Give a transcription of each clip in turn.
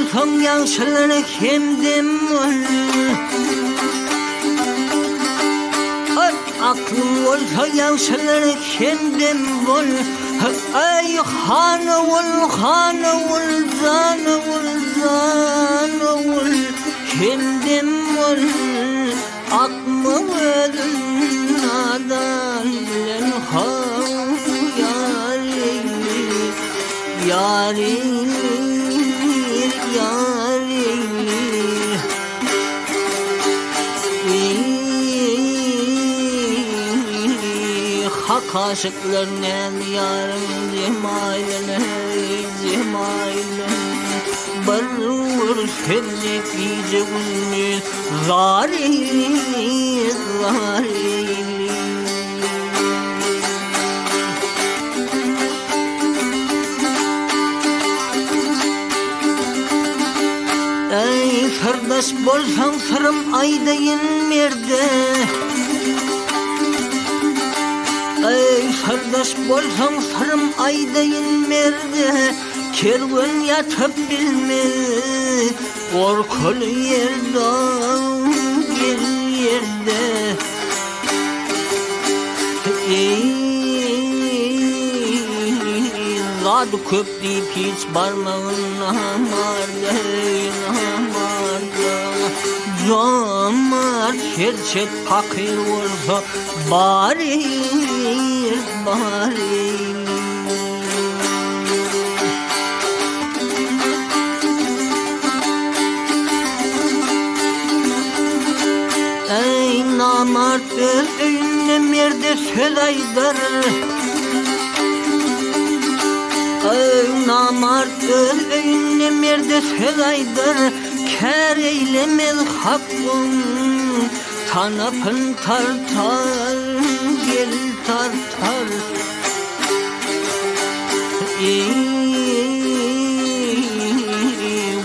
bolsaň ýagşylara hemdem bol. Aý, aklyň bolsa ýagşylara hemdem bol. Aý, han ogul, han ogul, jan ogul, jan ogul, hemdem bol. Akma özün nadan bilen haw ýar eýli, ýar eýli, ýar eýli. Eý, hak aşyklar näzli ýaryň jemaýlyny, jemaýlyny. Bir görüşsek gije-gündiz Zar eýleýir, zar eýleýir. Eý, syrdaş bolsaň syrym aýdaýyn merde. Eý, syrdaş bolsaň syrym aýdaýyn merde. Kerwen ýatyp bilmez. Gorkuly ýerde, gel ýerde. Eý, zady köp diýip hiç barmagyn namarda, eý, namarda. Jomart serçe pakyr bolsa, baryr, baryr. Eý, namart öz öýünde merde söz aýdar. Eý, namart öz öýünde merde söz aýdar. Kär eýlemez hakgyň tanapyn tartar, gel tartar. Eý,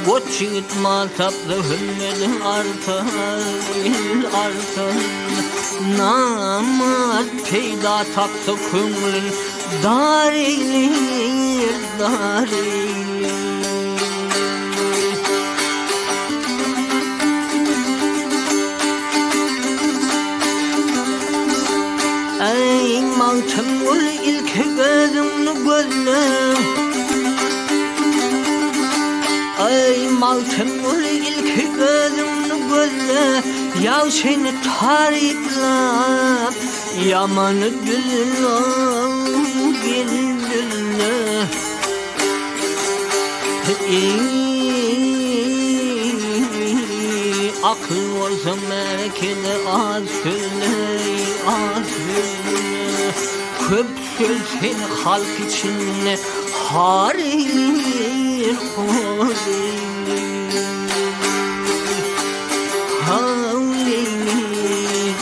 goç ýigit mal tapsa hümmedi artar, il artar. Namart peýda tapsa köňlün dar eýlär, dar eýlär. Eý, Magtymguly, ilki özüňni gözle. Eý, Magtymguly, ilki özüňni gözle, Ýagşyny taryplap, ýamany düzle, gel düzle. Eý, akyl bolsa märekede az sözle, az sözle. Köp söz seni halk içinde har eýlär, hor eýlär. Har eýlär.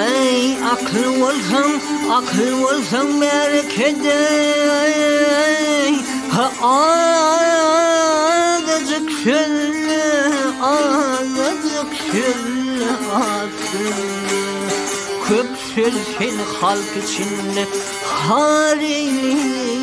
Eý, akyl bolsaň, akyl bolsaň märekede, Azajyk sözle, azajyk sözle, az sözle. Köp söz seni halk içinde har eýlär.